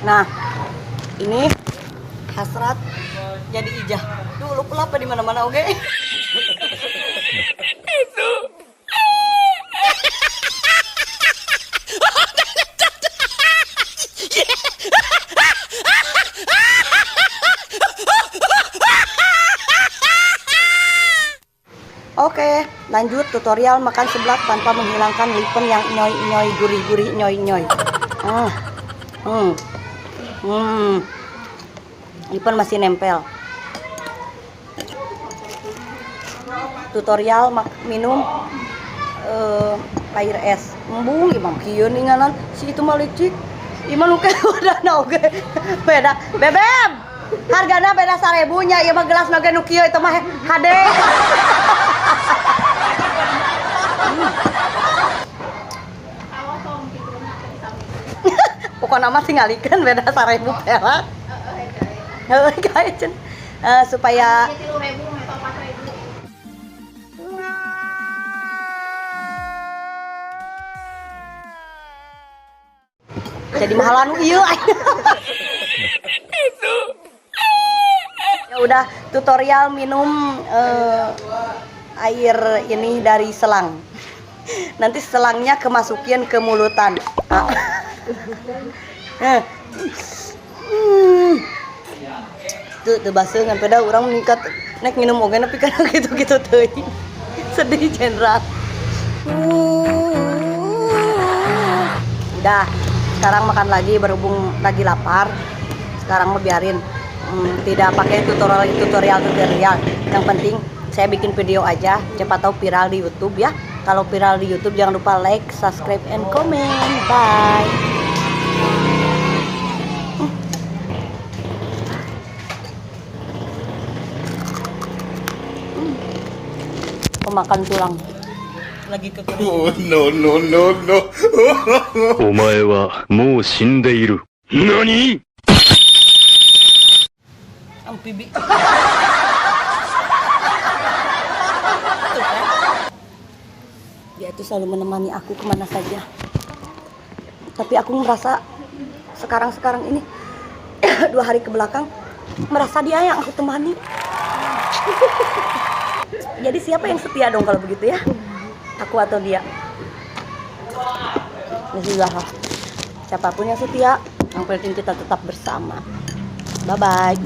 Nah, ini hasrat jadi ijah. Duh, lu pelapa di mana-mana, oke? Itu. Oke, lanjut tutorial makan seblak tanpa menghilangkan lipen yang nyoy-nyoy gurih-gurih nyoy-nyoy. Lipen masih nempel. Tutorial minum air es. Embung imam kieu ninganan si itu mah licik. Imah nu wadahna oge beda. Bebeb, hargana beda 1000 nya, ieu mah gelas oge nu kieu itu mah hade. Pokoknya mah tingalikeun beda 1000 perak. Heeh, kayak supaya jadi mahalan ieu. Ya udah, tutorial minum air ini dari selang. Nanti selangnya kemasukin ke mulutan. Tuh, tuh baseuh ngan peda urang meningkat nek minum oge nepi kana gitu-gitu teuing. Sedih jenderal. Udah, sekarang makan lagi berhubung lagi lapar. Sekarang mau biarin tidak pakai tutorial. Yang penting saya bikin video aja, siapa tahu viral di YouTube ya. Kalau viral di YouTube jangan lupa like, subscribe, and comment. Bye. Pemakan tulang. Lagi ke Oh, no, no, no, no. Omae wa mou shindeiru. Nani? Amfibi. Dia itu selalu menemani aku kemana saja. Tapi aku merasa sekarang-sekarang ini 2 hari ke belakang merasa dia yang aku temani. Jadi siapa yang setia dong kalau begitu ya? Aku atau dia? Ya sudah lah. Siapapun yang setia, yang penting kita tetap bersama. Bye-bye.